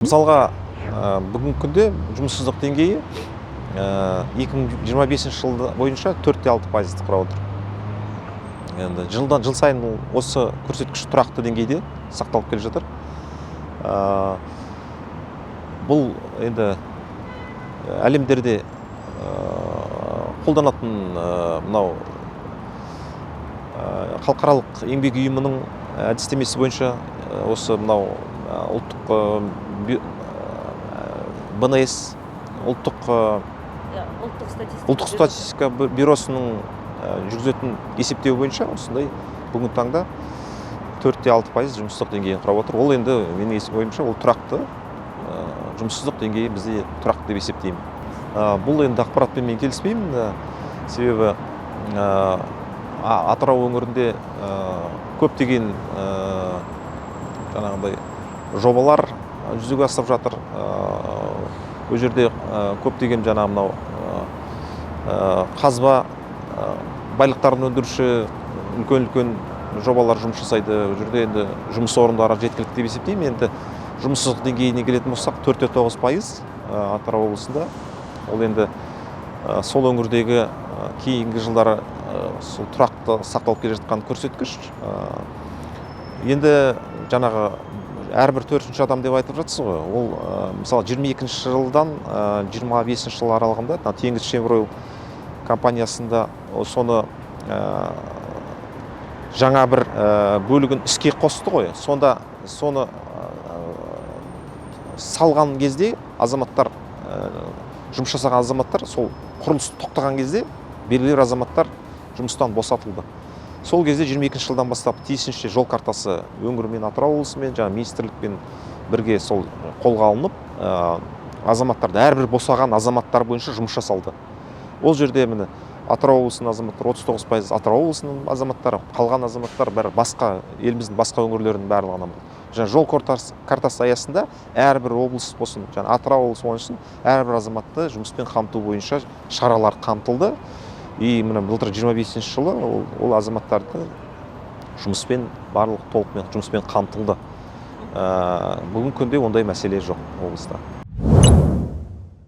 Мысалға, бүгінгі күнде жұмыссыздық деңгейі 2025 жыл бойынша 4,6%-ды құрап отыр. Енді жылдан жыл сайын осы көрсеткіш тұрақты деңгейде сақталып келе жатыр. Бұл енді әлемдерде қолданатын мынау халықаралық еңбек ұйымының әдістемесі бойынша, осы мынау ұлттық БНС, ұлттық Ұлттық статистика ұлттық статистика бюросының жүргізетін есептеуі бойынша осындай бүгінгі таңда 4,6% жұмыссыздық деңгейін құрап отыр. Ол енді менің ойымша, ол тұрақты жұмыссыздық деңгейі бізде тұрақты деп есептеймін. Бұл енді ақпаратпен мен келіспеймін, себебі Атырау өңірінде көптеген жаңағыдай жобалар жүзеге асырып жатыр. Ол жерде көптеген жаңағы мынау қазба байлықтарын өндіруші үлкен үлкен жобалар жұмыс жасайды. Ол жерде енді жұмыс орындары жеткілікті деп есептеймін. Енді жұмыссыздық деңгейіне келетін болсақ, 4,9% Атырау облысында. Ол енді сол өңірдегі кейінгі жылдары сол тұрақты сақталып келе жатқан көрсеткіш. Енді жаңағы әрбір төртінші адам деп айтып жатсыз ғой, ол мысалы, 22 жылдан 25 жыл аралығында Теңізшевройл компаниясында соны жаңа бір бөлігін іске қосты ғой. Сонда соны салған кезде азаматтар, жұмыс жасаған азаматтар, сол құрылыс тоқтаған кезде белгілі бір азаматтар жұмыстан босатылды. Сол кезде 22 жылдан бастап тиісінше жол картасы өңірмен, Атырау облысымен, жаңа министрлікпен бірге сол қолға алынып, азаматтарды, әрбір босаған азаматтар бойынша жұмыс жасалды. Ол жерде міне Атырау облысының азаматтары 39% Атырау облысының азаматтары, қалған азаматтар бәрі басқа еліміздің басқа өңірлерінің барлығынан болды. Жаңа жол картасы аясында әрбір облыс болсын, жаңа Атырау облысы болсын, әрбір азаматты жұмыспен қамту бойынша шаралар қамтылды. И міне былтыр 25 жылы ол азаматтарды жұмыспен барлық толықмен жұмыспен қамтылды. Бүгінгі күнде ондай мәселе жоқ облыста.